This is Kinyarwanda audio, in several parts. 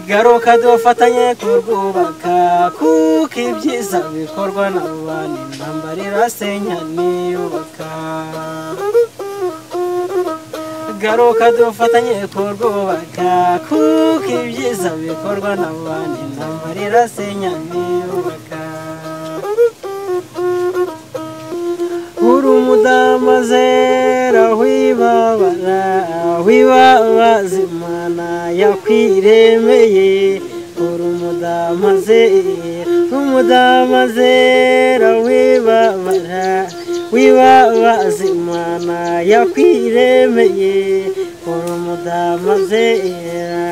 Garuka dufatanye kurwubaka, kuko ibyiza bikorwa n'abantu, intambara irasenya ntiyubaka. Garuka dufatanye kurwubaka, kuko ibyiza bikorwa n'abantu, intambara irasenya ntiyubaka. Uri umudamu azera wibabara, wibabaza Imana yakwiremeye. Uri umudamu azera, umudamu azera wibabara, wibabaza Imana yakwiremeye. Uri umudamu azera,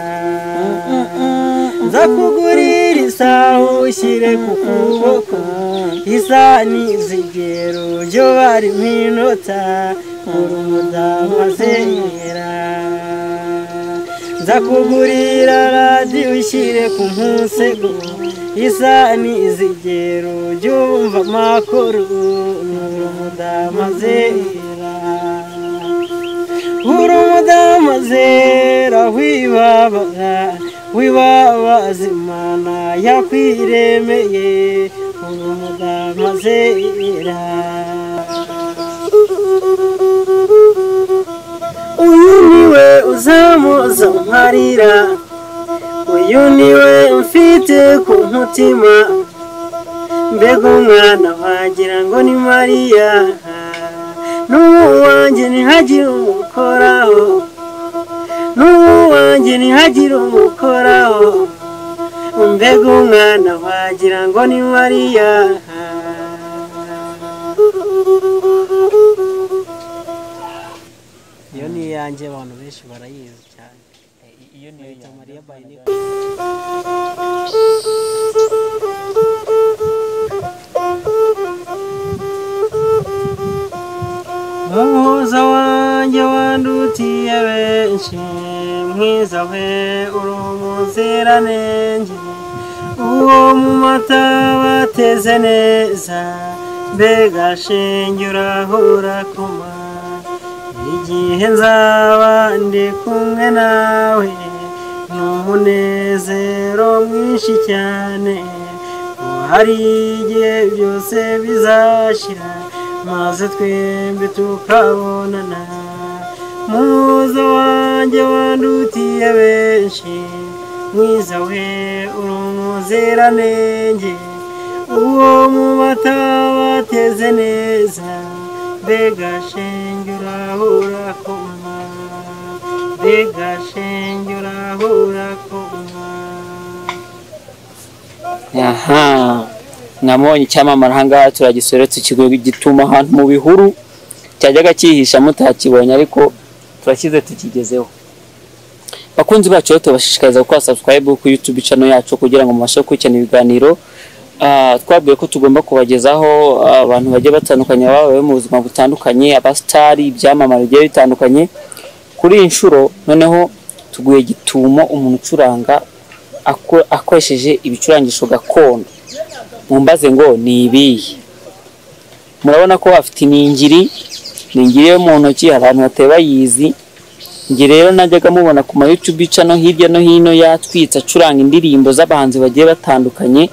nzakugurira isaha ushyire ku kuboko, isaha n'izigero byo bari minota. Uri umudamu azera, nzakugurira radiyo ushyire ku musego, isaha n'izigero byumva amakuru. Uri umudamu azera, uri umudamu azera wibabara, wibabaza Imana yakwiremeye. Uri umudamu azera. Uyu niwe uzamuza nkarira, uyu niwe mfite ku mutima, mbega umwana wagira ngo ni Mariya, n'uwanjye ntihagire umukoraho, n'uwanjye ntihagire umukoraho, mbega umwana wagira ngo ni Mariya. Iyo ni iyanjye, abantu benshi barayizi cyane. Iyo niyo Bayita yanjye. Mariya by Nico. Muhuza wanjye wandutiye benshi, mwiza we uri umuziranenge, uwo mu mata bateze neza, mbega shenge urahura kuma. Igihe nzaba ndi kumwe nawe, ni umunezero mwinshi cyane, hari igihe byose bizashira, maze twembi tukabonana. Muhuza wanjye wandutiye benshi, mwiza we uri umuziranenge, uwo mu mata bateze neza, mbega shenge urahura kuma, mbega shenge urahura kuma. Aha, mwamubonye icyamamare ahangaha, turagisoretse ikigo gituma ahantu mu bihuru cyajyaga cyihisha mutakibonye, ariko turashyize tukigezeho. Bakunzi bacu rero tubashishikariza gukora subscribe ku YouTube channel yacu kugira ngo mubashe gukurikirana ibiganiro. Twabwiye ko tugomba kubagezaho abantu bagiye batandukanye babaye mu buzima butandukanye, abasitari, ibyamamare bigiye bitandukanye. Kuri iyi nshuro noneho tuguye gitumo umuntu ucuranga akoresheje ibicurangisho gakondo. Mumbaze ngo ni ibihe? Murabona ko afite iningiri, iningiri yo mu ntoki, hari abantu batari bayizi. Njye rero najyaga mubona ku ma YouTube channel hirya no hino yatwitse acuranga indirimbo z'abahanzi bagiye batandukanye.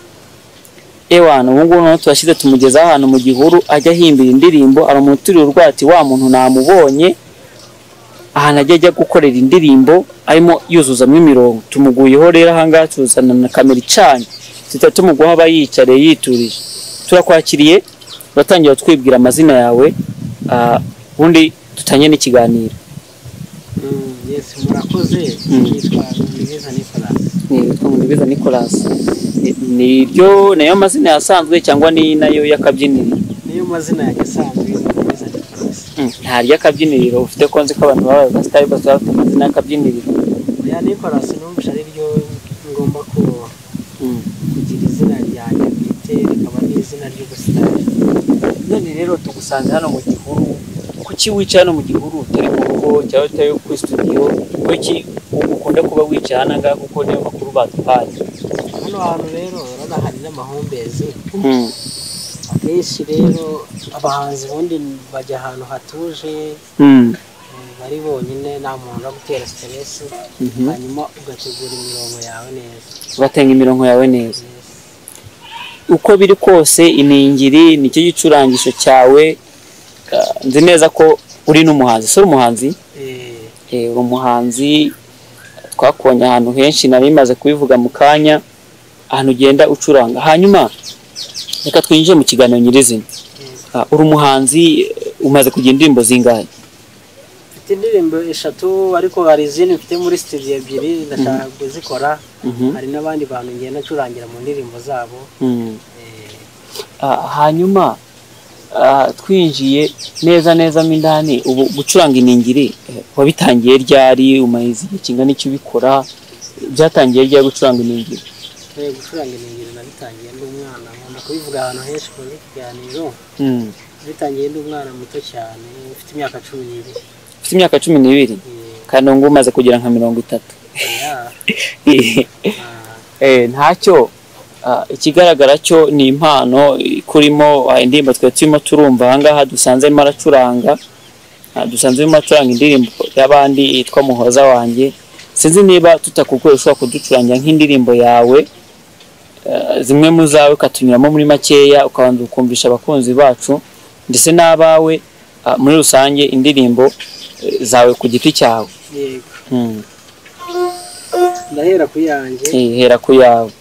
Ewana ubu ngubu noneho turashyize tumugezaho ahantu mu gihuru ajya ahimbira indirimbo, aramuturiye urwati wa muntu namubonye ahantu ajya ajya gukorera indirimbo arimo yuzuzamo imirongo. Tumuguyeho rero ahangaha tuzana na kamera icanye, tuhita tumuguha aba yiyicariye yiturije. Turakwakiriye, uratangira twibwira amazina yawe, ubundi dutangire n'ikiganiro. Yes, murakoze. Nitwa Nkundibeza Nicolas. Nitwa Nkundibeza Nicolas. Niryo nayo mazina yasanzwe cyangwa ni nayo y'akabyiniriro? Niyo mazina yanjye asanzwe, Nkundibeza Nicolas. Nta ry'akabyiniriro ufite? Ko nzi ko abantu baba abasitari bose bafite amazina y'akabyiniriro. Oya, Nicolas numvise ari ryo ngomba kugira izina ryanjye bwite, rikaba n'izina ry'ubusitari. None rero tugusanze hano mu gihuru, kuki wicaye hano mu gihuru utari mu rugo cyangwa utari kuri studio? Kuki ukunda kuba wicaye hano ngaha, kuko niyo makuru baduhaye? Hano hantu rero urabona hari n'amahumbezi. Akenshi rero abahanzi ubundi bajya ahantu hatuje, ari bonyine, nta muntu uragutera stress, hanyuma ugategura imirongo yawe neza. Ugatenga imirongo yawe neza. Uko biri kose iningiri nicyo gicurangisho cyawe. Nzi neza ko uri n'umuhanzi. Si uri umuhanzi? Uri umuhanzi, twakubonye ahantu henshi, nari maze kubivuga mu kanya, ahantu ugenda ucuranga. Hanyuma reka twinjire mu kiganiro nyirizina. Uri umuhanzi, umaze kugira indirimbo zingahe? Mfite indirimbo 3, ariko hari izindi mfite muri studio 2 ndashaka kuzikora. Hari n'abandi bantu ngenda ncurangira mu ndirimbo zabo. Hanyuma twinjiye neza neza mo indani, ubu gucuranga iningiri wabitangiye ryari? Umaze igihe kingana iki ubikora? Byatangiye ryari gucuranga iningiri? Gucuranga iningiri nabitangiye ndi umwana, nkunda kubivuga ahantu henshi mu biganiro. Bitangiye ndi umwana muto cyane, mfite imyaka 12. Ufite imyaka 12? Kandi ngo umaze kugera nka 30. Ntacyo. Ikigaragara cyo ni impano ikurimo. Indirimbo twe turimo turumva aha ngaha dusanzemo aracuranga, dusanzemo acuranga indirimbo y'abandi yitwa Muhoza wanjye. Sinzi niba tutakugoye ushobora kuducurangira nk'indirimbo yawe, zimwe mu zawe, ukatunyuramo muri makeya, ukabanza ukumvisha abakunzi bacu ndetse n'abawe muri rusange indirimbo zawe ku giti cyawe. Yego. Ndahera ku yanjye. Hera ku yawe.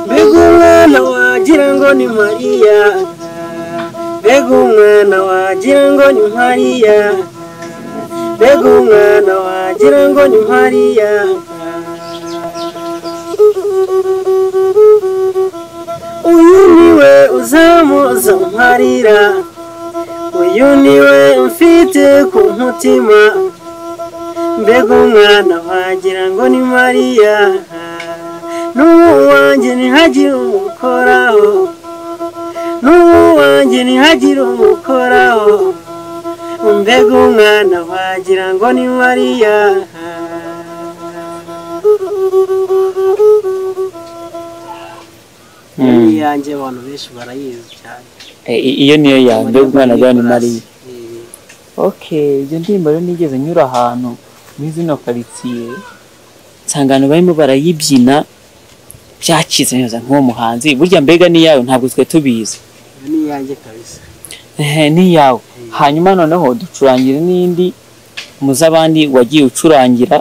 Mbega umwana wagira ngo ni Mariya, mbega umwana wagira ngo ni Mariya, mbega umwana wagira ngo ni Mariya. Uyu niwe uzamuza mparira, uyu niwe mfite ku mutima, mbega umwana wagira ngo ni Mariya. N'ubu wanjye ntihagire umukoraho, n'ubu wanjye ntihagire umukoraho, mbega umwana wagira ngo ni Mariya. Yanjye abantu benshi barayizi cyane. Iyo niyo ya mbega umwana wagira ni Mariya. Okay, iyo ndirimbo rero nigeze nyura ahantu muri zino karitsiye, nsanga abantu barimo barayibyina, byacitse neza nk'uwo muhanzi. Burya mbega ni yawe, ntabwo twe tubizi. Ni yanjye kabisa. Ni yawe. Hanyuma noneho ducurangire n'indi muzabandi wagiye ucurangira.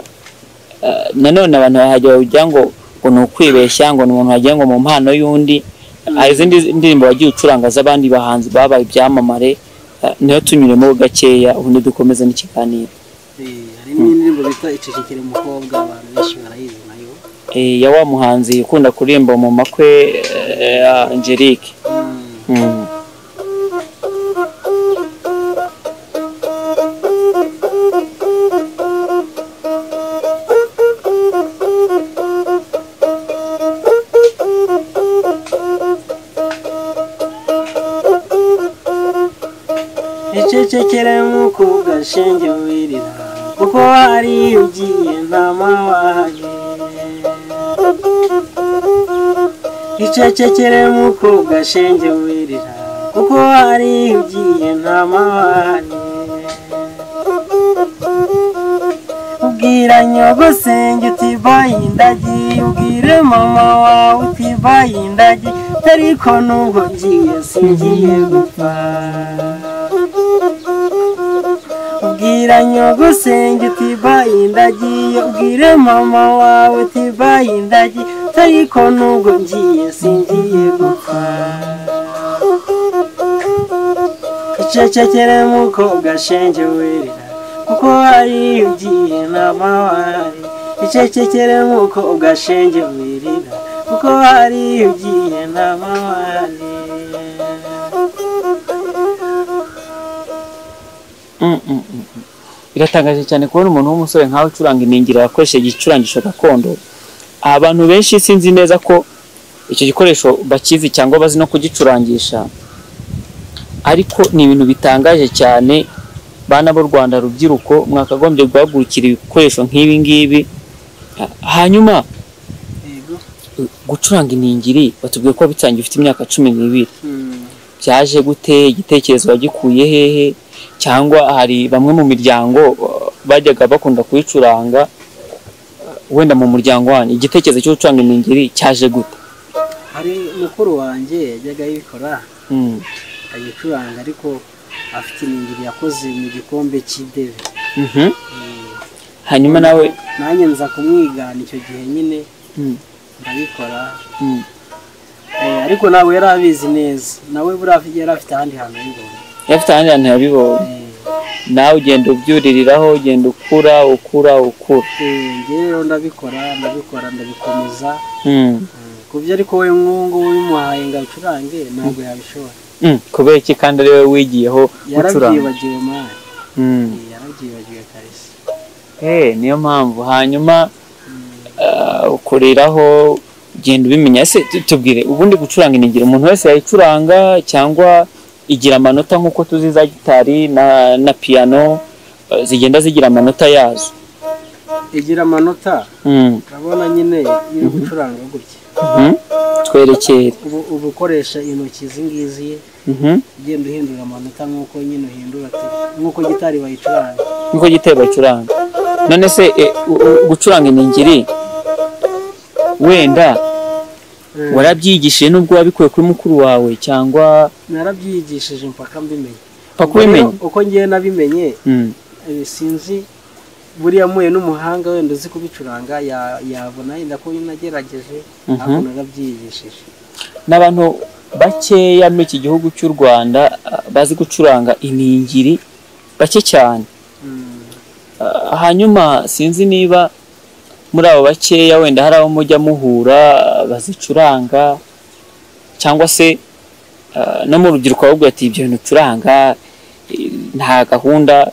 Nanone abantu bahajya bagira ngo ni ukwibeshya, ngo ni umuntu wagira ngo mu mpano y'undi. Hari izindi ndirimbo wagiye ucuranga z'abandi bahanzi babaye ibyamamare, niyo tunyuremo gakeya ubundi dukomeze n'ikiganiro. Hari n'indirimbo bita Icecekere umukobwa, abantu benshi barayizi nayo. Ya wa muhanzi ukunda kuririmba mu makwe, Angelique. Icecekere mukobwa shenge wirira, kuko hari ugiye nta mahwanye. Icecekere mukobwa shenge wirira, kuko hari ugiye nta mahwanye. Ubwira nyogosenge uti bayi ndagiye, ubwire mama wawe uti bayi ndagiye, ariko nubwo ngiye singiye gupfa. Ubwira nyogosenge uti bayi ndagiye, ubwire mama wawe uti bayi ndagiye, ariko nubwo ngiye singiye gupfa. Icecekere mukobwa shenge wirira, kuko hari ugiye nta mahwari. Icecekere mukobwa shenge wirira, kuko hari ugiye nta mahwari. Biratangaje cyane kubona umuntu w'umusore nkawe ucuranga iningiri akoresheje igicurangisho gakondo. Abantu benshi sinzi neza ko icyo gikoresho bakizi cyangwa bazi no kugicurangisha, ariko ni ibintu bitangaje cyane. Bana b'u Rwanda, rubyiruko, mwakagombye guhagurukira ibikoresho nk'ibi ngibi. Hanyuma Gucuranga iningiri batubwiye ko wabitangiye ufite imyaka 12. Byaje gute? Igitekerezo wagikuye hehe? Cyangwa hari bamwe mu miryango bajyaga bakunda kuyicuranga, wenda mu muryango wanyu igitekerezo cyo gucuranga iningiri cyaje gute? Hari mukuru wanjye yajyaga yibikora, ayicuranga, ariko afite iningiri yakoze mu gikombe cy'idebe. Hanyuma nawe nanjye nza kumwigana icyo gihe nyine, ndabikora. Ariko nawe yari abizi neza, nawe buriya yari afite ahandi hantu yabibonye. Yari afite ahandi hantu yabibonye, nawe ugenda ubyuririraho, ugenda ukura ukura ukura. Njye rero ndabikora, ndabikora, ndabikomeza. Ku byo ariko we nk'ubu ngubu bimuhaye ngo abicurange ntabwo yabishobora. Kubera iki kandi ari wowe wigiyeho gucuranga? Yarabyibagiwe mani. Yarabyibagiwe kabisa. Niyo mpamvu. Hanyuma ukoreraho, ugenda ubimenya. Ese tubwire, ubundi gucuranga iningiri umuntu wese yayicuranga, cyangwa igira amanota nk'uko tuzi za gitari na piano, zigenda zigira amanota yazo? Igira amanota. Urabona nyine iyo uri gucuranga gutya, Twerekere. uba ukoresha intoki izi ngizi, ugenda uhindura amanota nk'uko nyine uhindura nk'uko gitari bayicuranga. Nk'uko gitari bayicuranga. None se gucuranga iningiri wenda warabyigishije nubwo wabikuye kuri mukuru wawe, cyangwa? Narabyigishije mpaka mbimenye. Mpaka ubimenye? Uko ngiye nabimenye, sinzi, buriya muye n'umuhanga wenda uzi kubicuranga yabona yenda ko nagerageje, ariko narabyigishije. N'abantu bakeya muri iki gihugu cy'u Rwanda bazi gucuranga iningiri, bake cyane. Hanyuma sinzi niba muri abo bakeya wenda hari abo mujya muhura bazicuranga, cyangwa se no mu rubyiruko bavuga ati ibyo bintu ucuranga nta gahunda,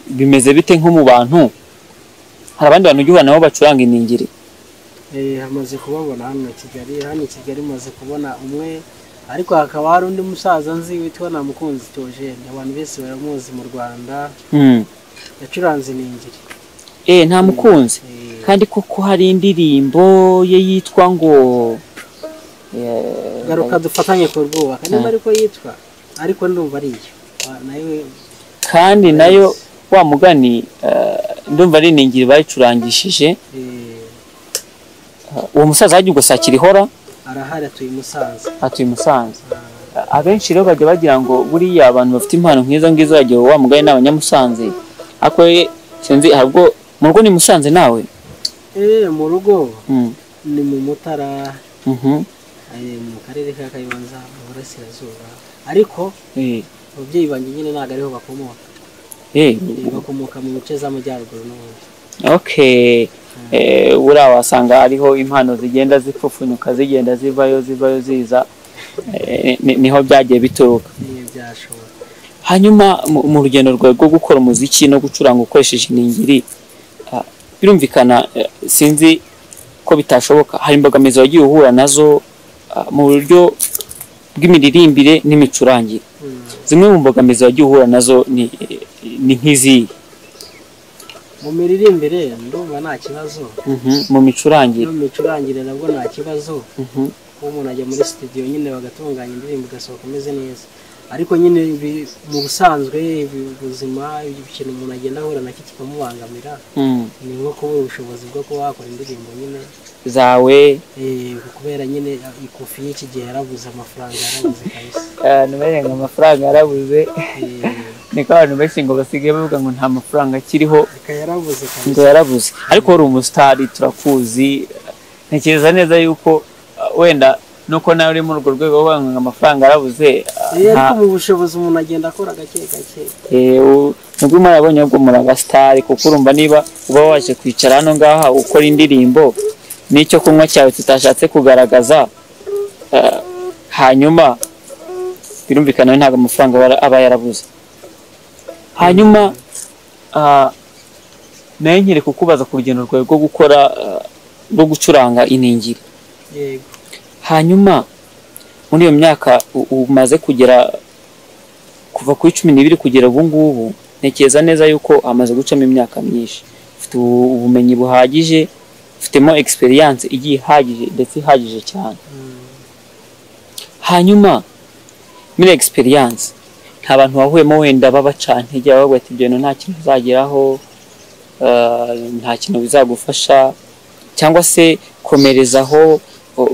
bimeze bite? Nko mu bantu, hari abandi bantu ujya ubona nabo bacuranga iningiri? Hamaze kubabona hano i Kigali, hano i Kigali maze kubona umwe, ariko hakaba hari undi musaza nzi witwa Namukunzi Theogene, abantu bese baramuzi mu Rwanda, yacuranze iningiri. Nta mukunzi. Kandi koko hari indirimbo ye yitwa ngo Garuka dufatanye kurwubaka, niba ariko yitwa, ariko ndumva ari iyo nayo. Kandi nayo wa mugani, ndumva ari iningiri bayicurangishije. Uwo musaza yagiye gusakira ihora? Arahari, atuye i Musanze. Atuye i Musanze. Abenshi rero bajya bagira ngo buriya abantu bafite impano nk'izo ngizo bagiye wa mugani ni abanyamusanze, ariko sinzi, ahubwo mu rugo ni Musanze nawe? Mu rugo ni mu Mutara, mu karere ka Kayonza mu Burasirazuba, ariko ababyeyi banjye nyine ntabwo ariho bakomoka. Bakomoka mu bice z'amajyaruguru n'ubundi. Okay. Buriya wasanga hariho impano zigenda zipfupfunyuka, zigenda zivayo zivayo ziza, niho byagiye bituruka. Byashoboka. Hanyuma mu rugendo rwawe rwo gukora umuziki no gucuranga ukoresheje iningiri, birumvikana, sinzi ko bitashoboka, hari imbogamizi wagiye uhura nazo mu buryo bw'imiririmbire n'imicurangire. Zimwe mu mbogamizi wagiye uhura nazo ni nk'izihe? Mu miririmbire ndumva nta kibazo. Mu micurangire? Mu micurangire nabwo nta kibazo, kuko umuntu ajya muri studio nyine bagatunganya indirimbo igasohoka imeze neza, ariko nyine mu busanzwe ubuzima, ikintu umuntu agenda ahura nacyo kikamubangamira ni nko kubura ubushobozi bwo kuba wakora indirimbo nyine zawe. Kubera nyine ikofi y'iki gihe yarabuze, amafaranga yarabuze kabisa. Abantu barenga amafaranga yarabuze, niko abantu benshi ngo basigaye bavuga ngo nta mafaranga akiriho. Yarabuze. Ngo yarabuze, ariko wari umusitari turakuzi, ntekereza neza yuko wenda nuko nawe uri muri urwo rwego bavuga ngo amafaranga yarabuze. Ariko mu bushobozi umuntu agenda akora gake gake. Nubwo murabonye ubwo muri abasitari, kuko urumva niba uba waje kwicara hano ngaha ukora indirimbo n'icyo kunywa cyawe tutashatse kugaragaza, hanyuma birumvikana ntabwo amafaranga aba yarabuze. Hanyuma nayo nkiri kukubaza ku rugendo rwawe rwo gukora, rwo gucuranga iningiri. Yego. Hanyuma muri iyo myaka umaze kugera kuva kuri 12 kugera ubu ngubu, ntekereza neza yuko amaze gucamo imyaka myinshi, ufite ubumenyi buhagije. Ufitemo experience igiye ihagije, ndetse ihagije cyane. Hanyuma muri experience nta bantu wahuyemo wenda babacantege, bavuga ati ibyo bintu nta kintu uzageraho, nta kintu bizagufasha, cyangwa se komerezaho,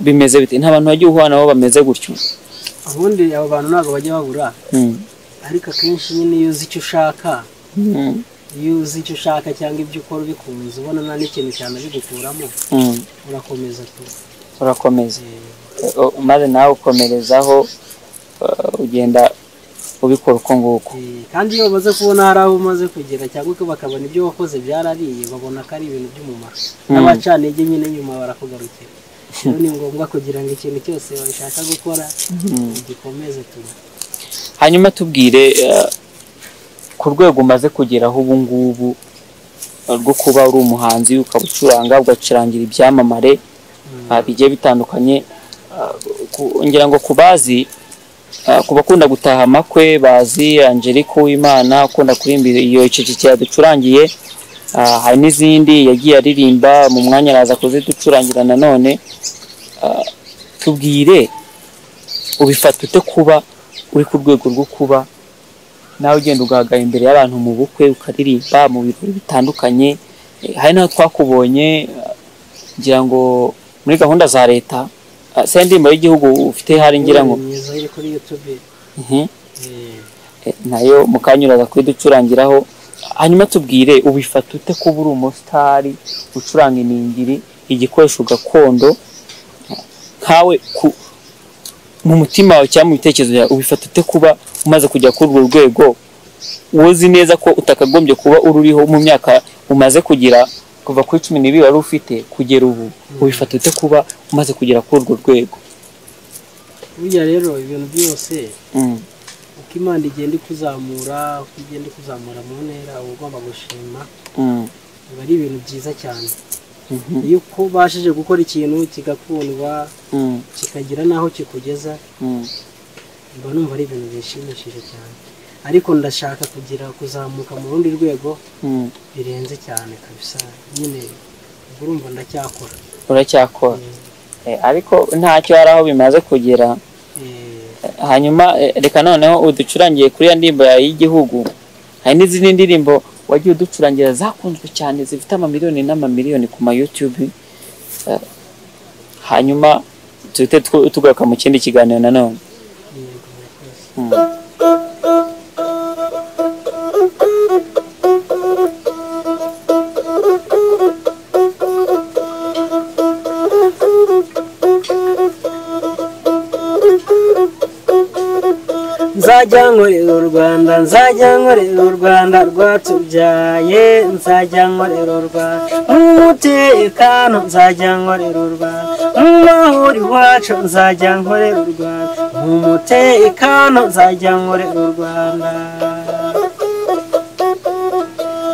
bimeze bite? Nta bantu wagiye uhura nabo bameze gutyo? Ubundi abo bantu ntabwo bajya babura, ariko akenshi nyine iyo uzi icyo ushaka, iyo uzi icyo ushaka cyangwa ibyo ukora ubikunze, ubona nta n'ikintu cyane bigukuramo, urakomeza tu. Urakomeza, maze nawe ukomerezaho, ugenda ubikora uko nguko. Kandi iyo bamaze kubona hari aho umaze kugera, cyangwa bakabona ibyo wakoze byarariye, babona ko ari ibintu by'umumaro. N'abacantege nyine nyuma barakugarukira. Rero ni ngombwa kugira ngo ikintu cyose washaka gukora ugikomeze tu. Hanyuma tubwire ku rwego umaze kugeraho ubu ngubu rwo kuba uri umuhanzi, ukaba ucuranga, ugacurangira ibyamamare bigiye bitandukanye. Ngira ngo kubazi, ku bakunda gutaha amakwe bazi Angelique Uwimana ukunda kuririmba iyo icecekera ducurangiye, hari n'izindi yagiye aririmba mu mwanya araza kuziducurangira nanone. Tubwire ubifata ute kuba uri ku rwego rwo kuba nawe ugenda ugahagarara imbere y'abantu mu bukwe, ukaririmba mu birori bitandukanye? Hari n'aho twakubonye, ngira ngo muri gahunda za leta, se indirimbo y'igihugu ufite hari, ngira ngo myiza iri kuri YouTube, nayo mukanyuraza kuyiducurangiraho. Hanyuma tubwire ubifata ute kuba uri umusitari ucuranga iningiri, igikoresho gakondo, nkawe mu mutima wawe cyangwa mu bitekerezo byawe ubifata ute kuba umaze kujya kuri urwo rwego, uzi neza ko utakagombye kuba ururiho mu myaka umaze kugira, kuva kuri 12 wari ufite kugera ubu, ubifata ute kuba umaze kugera kuri urwo rwego? Burya rero ibintu byose uko Imana igenda ikuzamura, uko igenda ikuzamura mu ntera, uba ugomba gushima. Biba ari ibintu byiza cyane iyo ubashije gukora ikintu kigakundwa, kikagira n'aho kikugeza, mba numva ari ibintu bishimishije cyane. Ariko ndashaka kugira kuzamuka mu rundi rwego birenze cyane kabisa nyine, ubwo urumva ndacyakora. Uracyakora, ariko ntacyo hari aho bimaze kugera. Hanyuma reka noneho uducurangiye kuri ya ndirimbo yawe y'igihugu. Hari n'izindi ndirimbo wagiye uducurangira zakunzwe cyane, zifite amamiliyoni n'amamiliyoni ku ma YouTube. Hanyuma tuhite tugaruka mu kindi kiganiro nanone. Nzajya nkorera u Rwanda, nzajya nkorera u Rwanda rwatubyaye, nzajya nkorera u Rwanda mu mutekano, nzajya nkorera u Rwanda mu mahoro iwacu, nzajya nkorera u Rwanda mu mutekano, nzajya nkorera u Rwanda.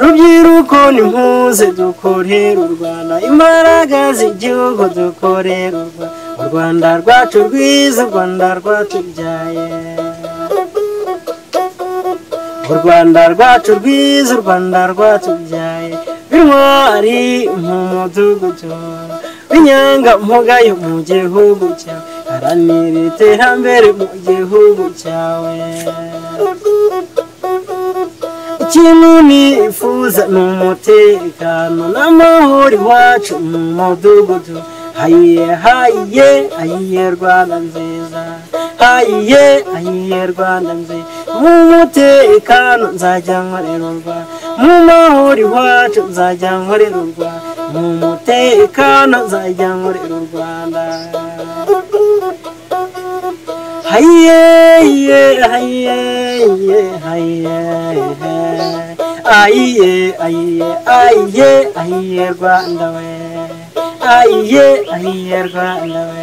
Rubyiruko nimpuze dukorere u Rwanda, imbaraga z'igihugu dukorere u Rwanda, u Rwanda rwacu rwiza, u Rwanda rwatubyaye. U Rwanda rwacu rwiza, u Rwanda rwatubyaye, b'intwari mu mudugudu, b'inyangamugayo mu gihugu cyawe, haranira iterambere mu gihugu cyawe. Ikintu nifuza ni umutekano n'amahoro iwacu mu mudugudu. Hayiye hayiye hayiye Rwanda nziza, hayiye hayiye Rwanda nziza, mu mutekano nzajya nkorera u Rwanda, mu mahoro iwacu nzajya nkorera u Rwanda, mu mutekano nzajya nkorera u Rwanda. Hayiye hayiye hayiye hayiye ayiye ayiye ayiye Rwanda we, ayiye ayiye Rwanda we.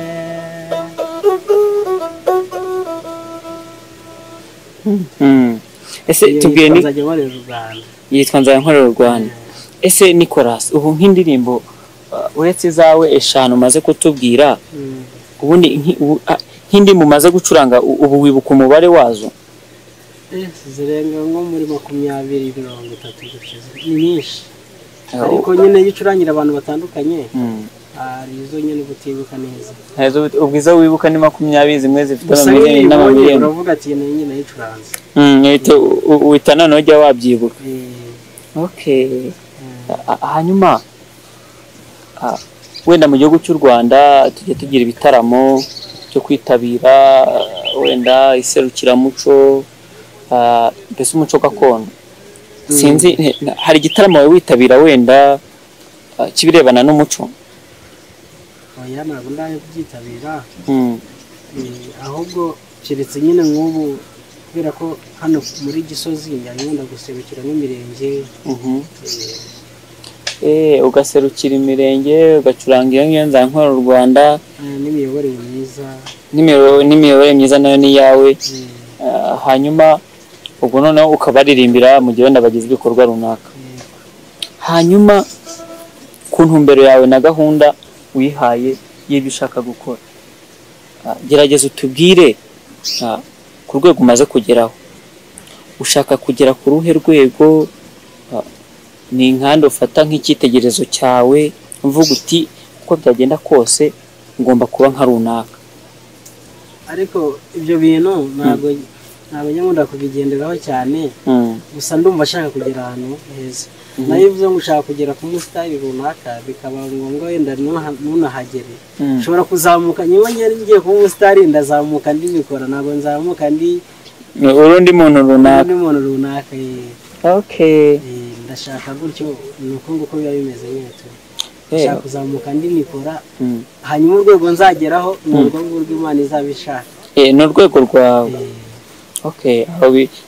Ese tubwiye ni nzajya nkorera u Rwanda, yitwa nzajya nkorera u Rwanda. Ese Nicolas, ubu nk'indirimbo uretse izawe 5 umaze kutubwira, ubundi nk'indirimbo umaze gucuranga ubu wibuka umubare wazo? Zirenga nko muri 20, 30 gutyo, ni nyinshi. Ariko nyine iyo ucurangira abantu batandukanye, hari izo nyine utibuka neza. Ubwiza wibuka ni 20, zimwe zifite amamiliyoni n'amamiliyoni. Uravuga ati nyine nayicuranze. Uhita noneho ujya wabyibuka. Okay. Hanyuma wenda mu gihugu cy'u Rwanda tujya tugira ibitaramo cyo kwitabira, wenda iserukiramuco, mbese umuco gakondo. Sinzi, hari igitaramo wawe witabira wenda kibirebana n'umuco? Oya, ntabwo ndabyitabira. Ahubwo keretse nyine nk'ubu, kubera ko hano muri Gisozi nkunda guserukira nk'imirenge. Ugaserukira imirenge, ugacuranga iyo ngiyo nzankorera u Rwanda. N'imiyoborere myiza. N'imiyoborere myiza nayo ni iyawe. Hanyuma ubwo noneho ukabaririmbira mu gihe wenda bagize ibikorwa runaka. Hanyuma ku ntumbero yawe na gahunda wihaye y'ibyo ushaka gukora, gerageza utubwire ku rwego umaze kugeraho. Ushaka kugera ku ruhe rwego? Ni inkanda ufata nk'icyitegererezo cyawe uvuga uti uko byagenda kose ngomba kuba nka runaka? Ariko ibyo bintu ntabwo nkunda kubigenderaho cyane. Gusa ndumva ashaka kugera ahantu heza. Nayo bivuze ngo ushaka kugera ku musitari runaka, bikaba ngombwa wenda ntunahagere. Ushobora kuzamuka nyuma ngiye kuba umusitari, ndazamuka ndibikora, ntabwo nzamuka ndi urundi muntu runaka. Undi muntu runaka. Okay. Ndashaka gutyo, nuko nguko biba bimeze nyine tu. Ndashaka kuzamuka ndi nikora, hanyuma urwego nzageraho ni urwo ngurwo Imana izabishaka. Ni urwego rwawe. Okay,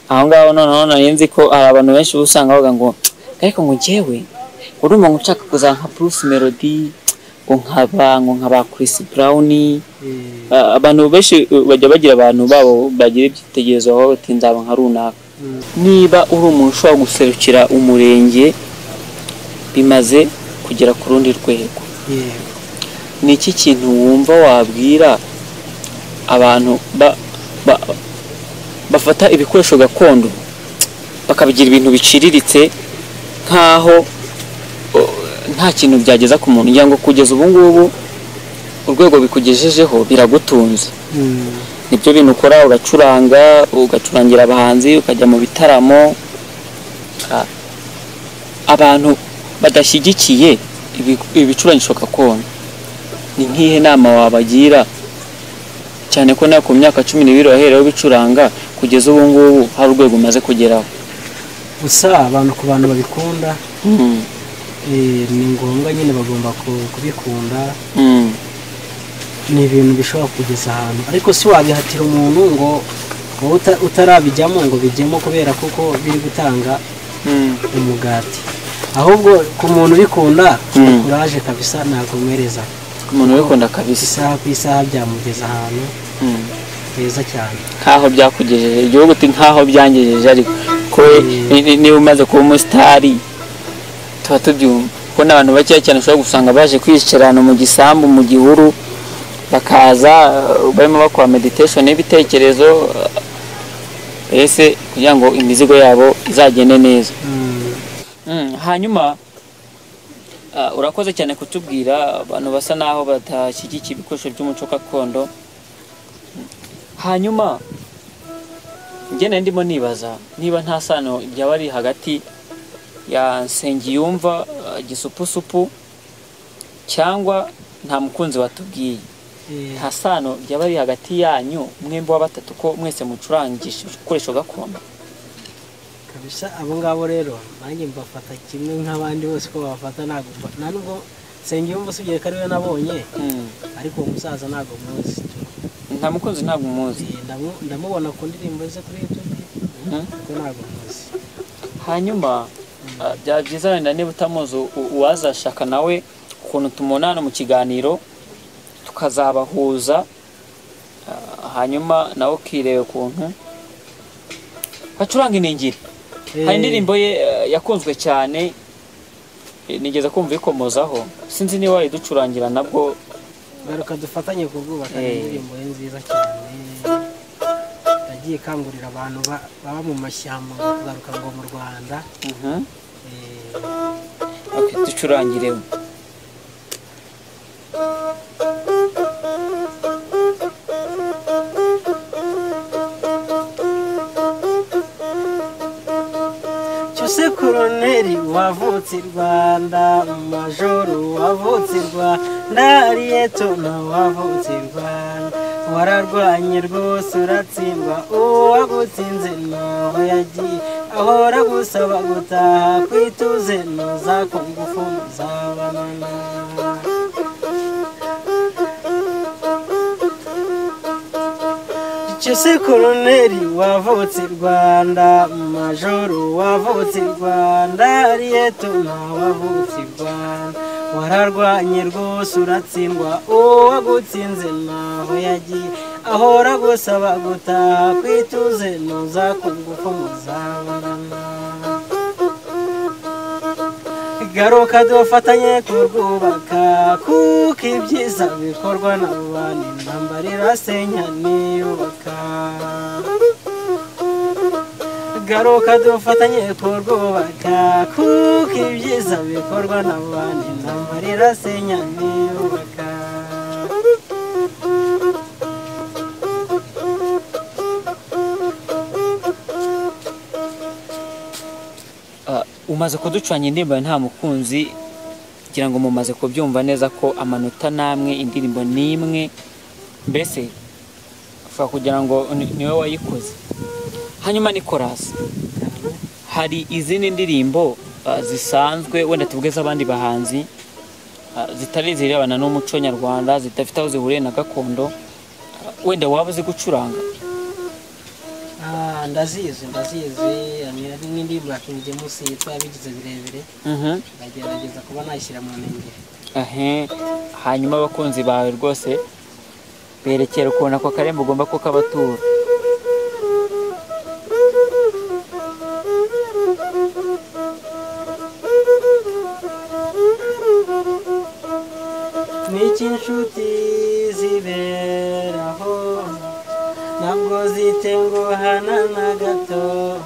aho ngaho noneho nari nzi ko hari abantu benshi usanga bavuga ngo ariko ngo njyewe urumva ngo nshaka kuzaba nka Bruce Melody, ngo nkaba Chris Brown. Abantu benshi bajya bagira abantu babo bagira ibyitegererezo aho bati nzaba nka runaka. Niba uri umuntu ushobora guserukira umurenge bimaze kugera ku rundi rwego, ni iki kintu wumva wabwira abantu bafata ibikoresho gakondo bakabigira ibintu biciriritse nkaho nta kintu byageza ku muntu, ngira ngo kugeza ubu ngubu urwego bikugejejeho biragutunze? Nibyo bintu ukora, uracuranga, ugacurangira abahanzi, ukajya mu bitaramo. Abantu badashyigikiye ibicurangisho gakondo ni nk'ihe nama wabagira, cyane ko nawe ku myaka 12 wahereyeho bicuranga kugeza ubu ngubu hari urwego umaze kugeraho? Gusa abantu, ku bantu babikunda, ni ngombwa nyine bagomba kubikunda. Ni ibintu bishobora kugeza ahantu, ariko si wabihatira umuntu ngo utarabijyamo ngo bijyemo kubera kuko biri gutanga umugati. Ahubwo ku muntu ubikunda, kuraje kabisa, ntabwo mwereza. Ku muntu ubikunda kabisa, isaha ku isaha byamugeza ahantu heza cyane. Nkaho byakugejeje igihugu, uti nkaho byangejeje. Ariko ko niba umaze kuba umusitari tuba tubyumva ko n'abantu bakeya cyane ushobora gusanga baje kwiyicarana mu gisambu, mu gihuru, bakaza barimo bakora meditation n'ibitekerezo, ese kugira ngo imizigo yabo izagende neza. Hanyuma urakoze cyane kutubwira abantu basa naho badashyigikiye ibikoresho by'umuco gakondo. Hanyuma njye nari ndimo nibaza niba nta sano ryaba riri hagati ya Nsengiyumva Gisupusupu cyangwa nta mukunzi watubwiye, nta sano ryaba riri hagati yanyu mwembi wa batatu, ko mwese mucurangisha ibikoresho gakondo? Kabisa, abo ngabo rero nanjye mbafata kimwe nk'abandi bose ko babafata. Ntabwo nta nubwo Nsengiyumva usibye ko ariwe nabonye, ariko uwo musaza ntabwo muzi. Nta mukunzi ntabwo umuzi? Ndamubona ku ndirimbo ze kuri YouTube, ariko ntabwo muzi. Hanyuma byaba byiza wenda niba utamuzi, uwazashaka nawe ukuntu tumubona hano mu kiganiro tukazabahuza, hanyuma nawe ukireba ukuntu bacuranga iningiri. Hari indirimbo ye yakunzwe cyane, nigeze kumva ikomozaho, sinzi niba wayiducurangira nabwo. Garuka dufatanye kubwubaka, indirimbo ye nziza cyane yagiye ikangurira abantu baba mu mashyamba ngo kugaruka ngo mu Rwanda. Okay, ducurangireho. Cyose koroneri wavutse i Rwanda, majoro wavutse i Rwanda, liyetona wavutse i Rwanda, wararwanye rwose uratsindwa, uwagutsinze naho yagiye, ahora gusaba gutaha kwituze nuza ku ngufu muzabonana. Cyose koroneri wavutse i Rwanda, majoro wavutse i Rwanda, liyetona wavutse i Rwanda, wararwanye rwose uratsindwa, uwagutsinze naho yagiye, ahora gusaba gutaha kwituze nuza ku ngufu muzabonana. Garuka dufatanye kurwubaka, kuko ibyiza bikorwa na rubanda, intambara irasenya niyubaka. Garuka dufatanye kurwubaka, kuko ibyiza bikorwa na rubanda, intambara irasenya niyubaka. Umaze kuducuranga indirimbo ya Nta Mukunzi, kugira ngo mumaze kubyumva neza ko amanota namwe indirimbo ni imwe, mbese ushobora kugira ngo niwe wayikoze. Hanyuma Nicolas, hari izindi ndirimbo zisanzwe wenda tuvuge z'abandi bahanzi, zitari zirebana n'umuco nyarwanda, zidafite aho zihuriye na gakondo, wenda waba uzi gucuranga? Ndazizi, hari n'indirimbo ya King James yitwa Yabigize Birebire, ndagerageza kuba nayishyira mu ntenge. Hanyuma abakunzi bawe rwose berekera ukuntu ako karembo ugomba kukabatura. Niki inshuti ziberaho, ntabwo zitenguhana na gato,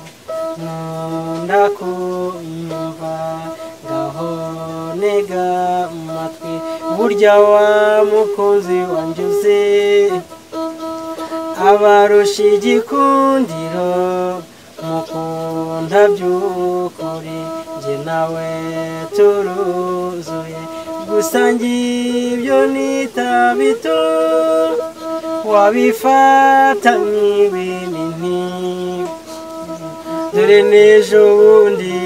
nkunda kumva ngaho ntega amatwi, burya wa mukunzi wanjye uzi abarusha igikundiro, mukunda by'ukuri njye nawe turuzuye, gusa ngibyo nita bito wabifata nk'ibinini, dore n'ejo bundi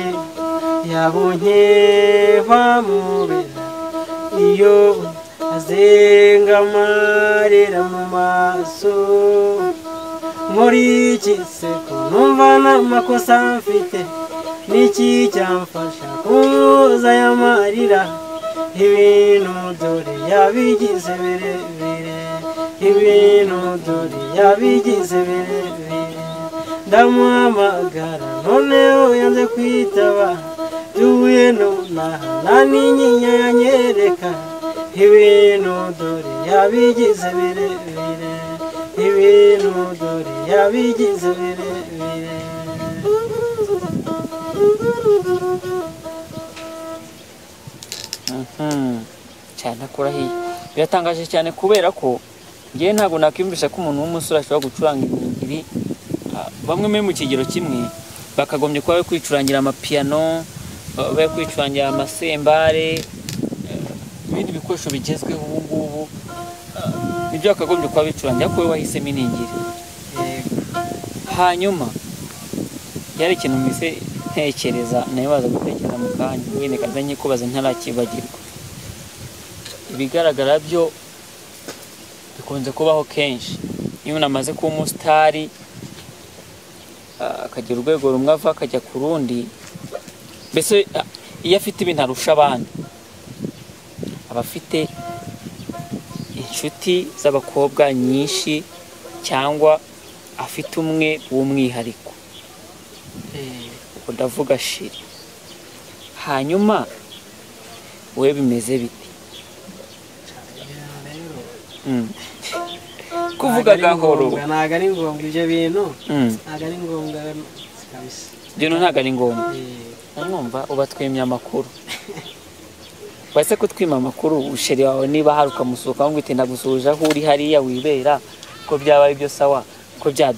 yabonye bamubera, iyo azenga amarira mu maso, muri iki seko numva n'amakosa mfite, niki cyamfasha kuza aya marira, ibintu dore yabigize birebire, ibintu dore yabigize birebire, ndamuhamagara noneho yanze kwitaba, duhuye nonaha nta n'inyinya yanyereka, ibintu dore yabigize birebire, ibintu dore yabigize birebire. Cyane akurahiye, biratangaje cyane kubera ko ngewe ntabwo nakwiyumvisha ko umuntu w'umusore ashobora gucuranga iningiri. Bamwe muri mu kigero kimwe bakagombye kuba bari kwicurangira amapiyano, bari kwicurangira amasembare, ibindi bikoresho bigezweho ubu ngubu, nibyo bakagombye kuba bicurangira, ariko wowe wahisemo iningiri. Hanyuma yari ikintu mpise ntekereza, nayo baza gutekereza mu kanya, wenda kaza nyikubaza ntarakibagirwa. Ibigaragara byo bikunze kubaho kenshi, iyo umuntu amaze kuba umusitari akagira urwego rumwe ava akajya ku rundi, mbese iyo afite ibintu arusha abandi, aba afite inshuti z'abakobwa nyinshi cyangwa afite umwe w'umwihariko. Ubwo ndavuga shiri. Hanyuma wowe bimeze bite? Kuvuga gahoro ntabwo ari ngombwa ibyo bintu, ntabwo ari ngombwa kabisa. Ibyo ntabwo ari ngombwa. Mwumva ubatwimye amakuru. Wese kutwima amakuru chéri wawe niba hari ukamusuka ngo uti ndagusuhuje aho uri hariya wibera, ko byaba ari byo sawa, ko bya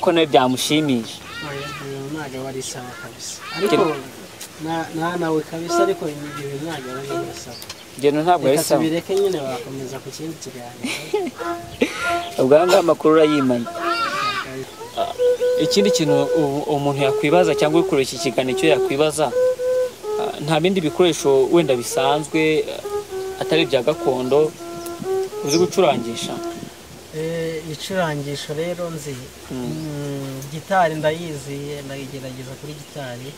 ko nawe byamushimisha. Oya, ibyo ntabwo aba ari sawa kabisa, ariko na nawe kabisa, ariko ibyo bintu ntabwo aba ari sawa. Ibyo ntabwo ari Reka sawa. tubireke nyine, wakomeza ku kindi kiganiro. Ubwo aha ngaha amakuru urayimanye. Ikindi kintu umuntu yakwibaza cyangwa uri kureba iki kiganiro icyo yakwibaza, nta bindi bikoresho wenda bisanzwe atari ibya gakondo uzi gucurangisha? Ibicurangisho rero nzi, gitari ndayizi, ndayigerageza kuri gitari,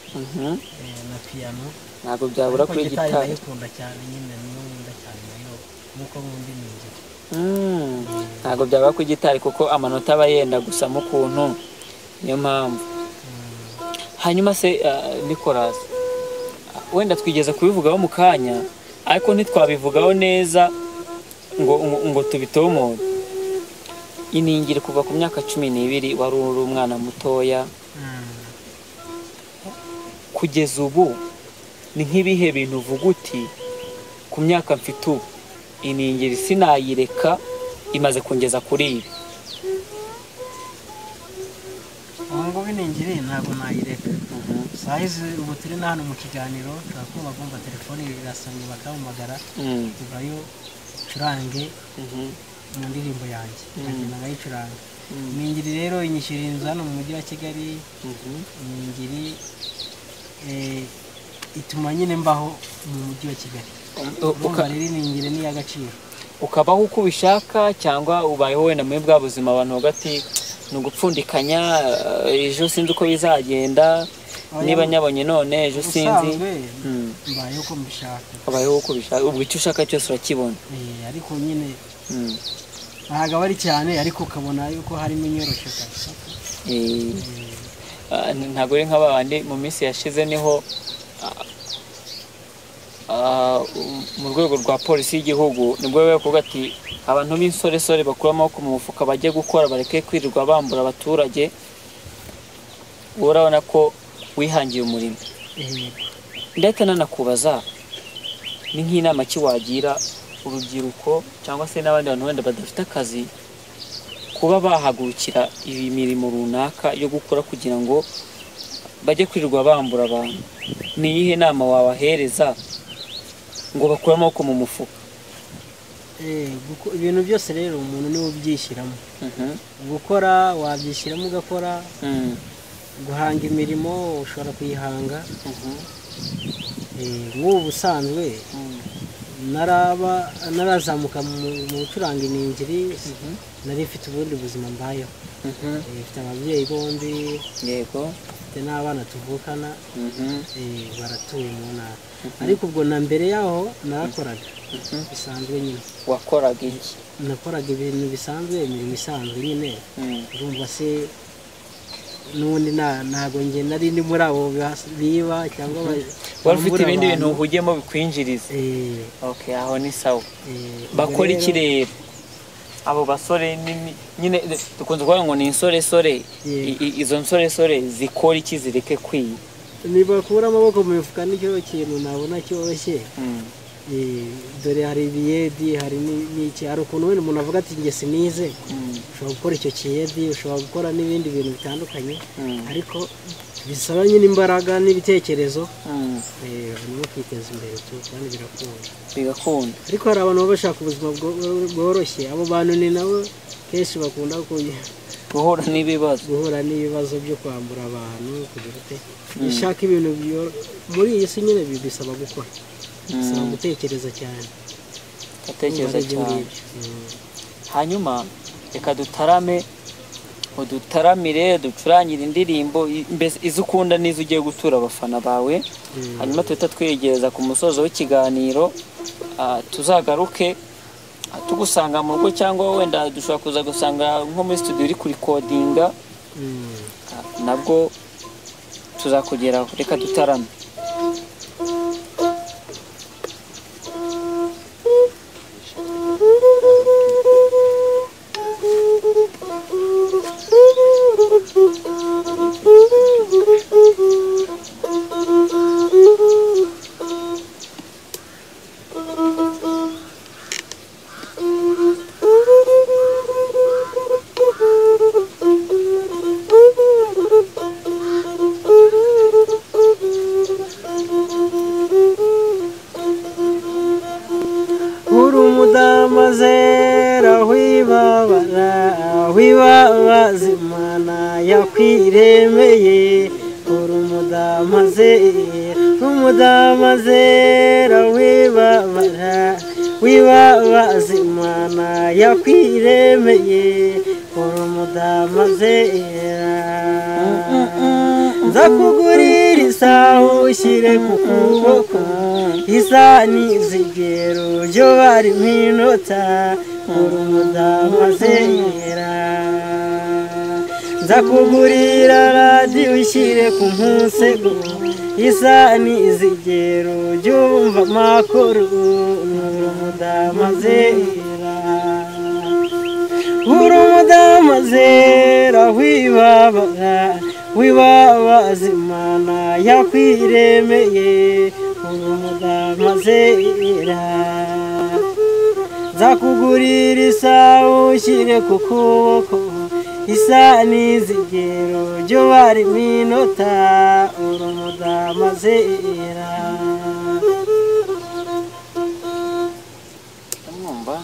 na piano. Ntabwo byabura Ariko kuri gitari gitari. ndayikunda cyane nyine, niyo nkunda cyane nayo nkuko nkunda iningiri. Ntabwo byabura kuri gitari kuko amanota aba yenda gusa mu kuntu, niyo mpamvu. Hanyuma se Nicolas, wenda twigeze kubivugaho mu kanya ariko ntitwabivugaho neza ngo tubitomore. Iningiri kuva ku myaka 12 wari uri umwana mutoya, kugeza ubu ni nk'ibihe bintu uvuga uti ku myaka mfite ubu iningiri sinayireka, imaze kungeza kuri ibi? Ubu ngubu iningiri ntabwo nayireka. Sahizi ubu turi na hano mu kiganiro, ushobora kuba bagomba telefone irasonye bakampamagara, tuvayo ucurange mu ndirimbo yanjye, nkagenda nkayicuranga. Iningiri rero inyishyurira inzu hano mu mujyi wa Kigali. Iningiri ituma nyine mbaho mu mujyi wa Kigali. Urumva rero iningiri ni iy'agaciro. Ukabaho uko ubishaka cyangwa ubayeho wenda muri bwa buzima abantu hagati ni ugupfundikanya, ejo sinzi uko bizagenda, niba nyabonye none ejo sinzi. Ubusanzwe mbayeho uko mbishaka. Ubayeho uko ubishaka, ubwo icyo ushaka cyose urakibona. Ariko nyine ntabwo aba ari cyane, ariko ukabona yuko harimo inyoroshyo kabisa. Ntabwo ari nka babandi mu minsi yashize niho mu rwego rwa polisi y'igihugu nibwo bari kuvuga ati abantu b'insoresore bakura amaboko mu mufuka bajye gukora, bareke kwirirwa bambura abaturage. Urabona ko wihangiye umurimo. Ndetse nanakubaza ni nk'inama ki wagira urubyiruko cyangwa se n'abandi bantu wenda badafite akazi kuba bahagurukira iyi mirimo runaka yo gukora kugira ngo bajye kwirirwa bambura abantu? Ni iyihe nama wabahereza ngo bakure amaboko mu mufuka? Ibintu byose rero umuntu niwe ubyishyiramo. Gukora wabyishyiramo ugakora, guhanga imirimo ushobora kuyihanga. Nk'ubu busanzwe narazamuka mu gucuranga iningiri, nari mfite ubundi buzima mbayeho. Mfite ababyeyi bombi, mfite n'abana tuvukana, baratuye mu ntara. Ariko ubwo na mbere yaho narakoraga bisanzwe nyine. Wakoraga iki? Nakoraga ibintu bisanzwe, imirimo isanzwe nyine. Urumva se n'ubundi ntabwo njye nari ndi muri abo biba cyangwa wari ufite ibindi bintu uhugiyemo bikwinjiriza. Okay, aho ni sawa. Bakora iki rero abo basore nyine dukunze kuvuga ngo ni insoresore, izo nsoresore zikora iki zireke kwiba? Nibakura amaboko mu mifuka nicyo kintu nabona cyoroshye. Dore hari ibiyedi, hari n'iki, hari ukuntu wenda umuntu avuga ati njye sinize, ushobora gukora icyo kiyedi, ushobora gukora n'ibindi bintu bitandukanye, ariko bisaba nyine imbaraga n'ibitekerezo, hanyuma ukiteza imbere tu, kandi birakunda. Bigakunda. Ariko hari abantu baba bashaka ubuzima bworoshye, abo bantu ni nabo kenshi bakunda guhura n'ibibazo. Guhura n'ibibazo byo kwambura abantu, kugira ute. Ishaka ibintu muri iyi si nyine bisaba gukora. Bisaba gutekereza cyane. Gutekereza cyane. Hanyuma reka dutarame, udutaramire, ducurangire indirimbo mbese izo ukunda n'izo ugiye gutura abafana bawe. Hanyuma tuhita twegereza ku musozo w'ikiganiro, tuzagaruke tugusanga mu rugo cyangwa wenda dushobora kuza gusanga nko muri studio uri kurikodinga, nabwo tuzakugeraho. Reka dutarame. yakwiremeye uri umudamazera wibabara wibabaza Imana yakwiremeye uri umudamazera nzakugurira isaha ushyire ku kuboko isaha n'izigero byo bari nk'inota uri umudamazera nzakugurira radiyo ushyire ku musego isaha n'izigero byumva amakuru uri umudamazera uri umudamazera wibabara wibabaza Imana yakwiremeye uri umudamazera nzakugurira isaha ushyire ku kuboko isaha n'izigero byo bari minota uri umudamazera. Ndamwumva.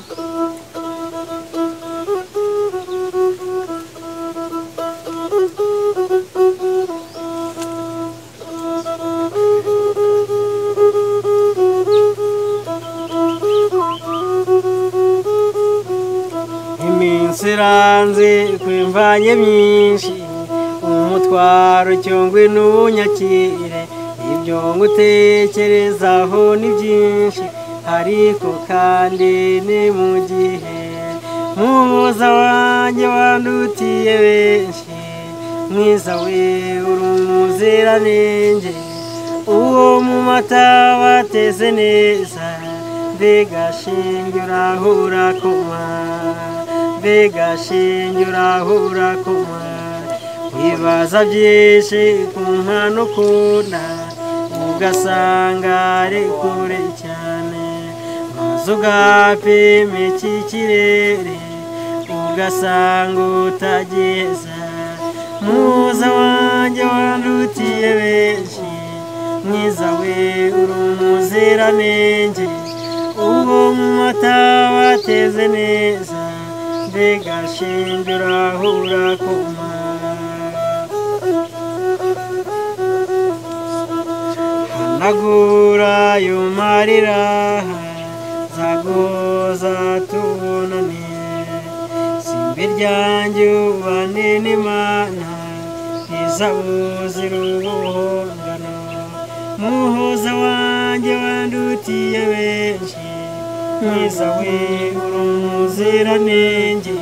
Iminsi iranze kwimvanye myinshi umutwaro cyongwe n'unyakire ibyo ngutekerezaho ni byinshi ariko kandi ni mu gihe muhuza wanjye wandutiye benshi mwiza we uri umuziranenge uwo mu mata bateze neza mbega shinge urahura kuma mbega shinge urahura kuma wibaza byinshi ku mpano ukunda ugasanga ari kure cyane maze ugapima iki kirere ugasanga utageza muza wanjye wandutiye benshi mwiza we uri umuziranenge uwo mu mata bateze neza mbega shinge urahura kuma hanagura ayo marira nzaguhoza tubonane simbi ryanjye ubane n'Imana izabuzira ubuhongano muhoza wanjye wandutiye benshi mwiza we uri umuziranenge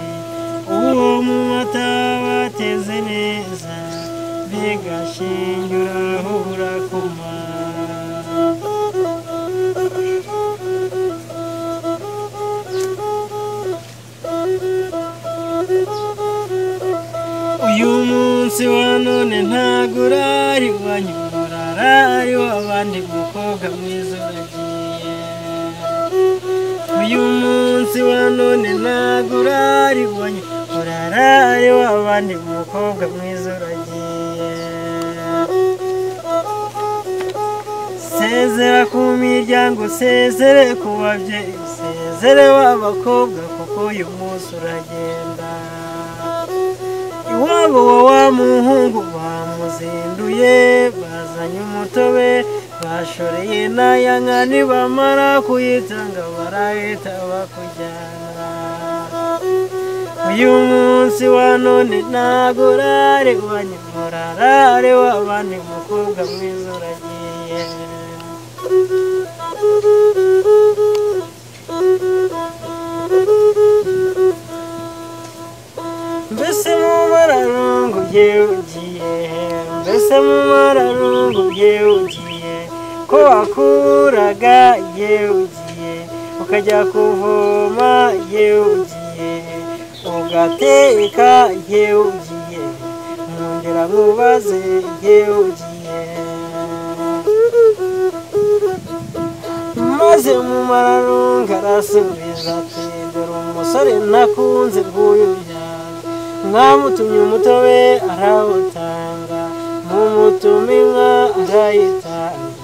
uwo mu mata bateze neza mbega shinge urahura kuma. Uyu munsi wa none ntago urari wanyura urari w'abandi mukobwa mwiza uragiye uyu munsi wa none ntago urari wanyura urari w'abandi mukobwa mwiza uragiye sezera ku miryango sezere ku babyeyi sezere w'abakobwa kuko uyu munsi uragenda iwabo wa muhungu bamuzinduye bazanye umutobe bashoreye n'aya nibamara kuyitanga barahita bakujyana uyu munsi wa none ntago urare wanyura urare w'abandi mukobwa mwiza uragiye. Mbese mu mararungu ugiye mbese mu mararungu ugiye ko wakuraga ugiye ukajya kuvoma ugiye ugateka ugiye mwongera mubaze ugiye maze mu mararungu arasubiza ati dore umusore nakunze nguyu mwamutumye umutobe arawutanga mumutume inka arayitanga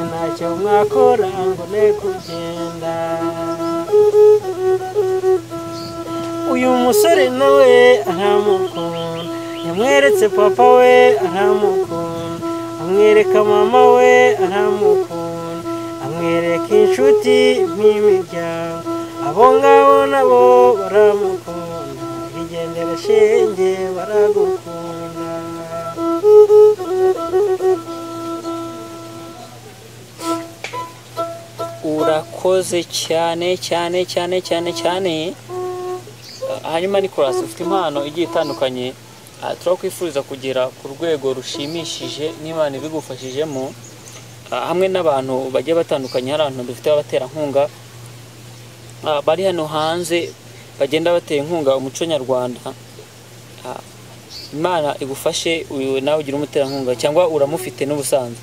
ntacyo mwakora ngo ne kugenda uyu musore nawe aramukunda Yamweretse papa we aramukunda, amwereka mama we aramukunda, amwereka inshuti n'imiryango, abo ngabo nabo baramukunda. Igendere shenge baragukunda. Urakoze cyane cyane cyane cyane cyane. Hanyuma Nicolas, ufite impano igiye itandukanye, turakwifuriza kugera ku rwego rushimishije n'Imana ibigufashijemo, hamwe n'abantu bagiye batandukanye. Hari abantu dufite abaterankunga bari hano hanze bagenda batera inkunga umuco nyarwanda. Imana igufashe uyu nawe ugira umuterankunga, cyangwa uramufite n'ubusanzwe?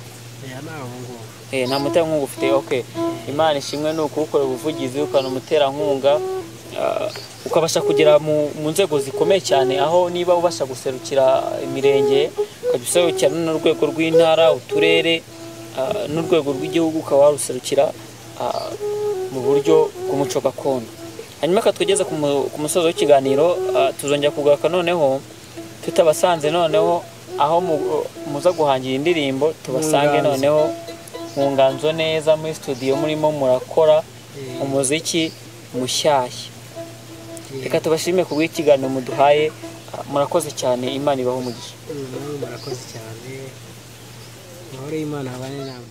Nta muterankunga ufite. Okay, Imana ishimwe ni ukuwukora ubuvugizi ukana umuterankunga, ukabasha kugera mu nzego zikomeye cyane, aho niba ubasha guserukira imirenge, ukajya userukira n'urwego rw'intara, uturere, n'urwego rw'igihugu ukaba waruserukira mu buryo bw'umuco gakondo. Hanyuma katwigeze ku musozo w'ikiganiro, tuzongera kugaruka noneho tutabasanze, noneho aho muza guhangira indirimbo tubasange noneho mu nganzo neza muri studio murimo murakora umuziki mushyashya. Reka tubashime ku bw'ikiganiro muduhaye, murakoze cyane, Imana ibahe umugisha. Murakoze cyane, amahoro y'Imana abane namwe.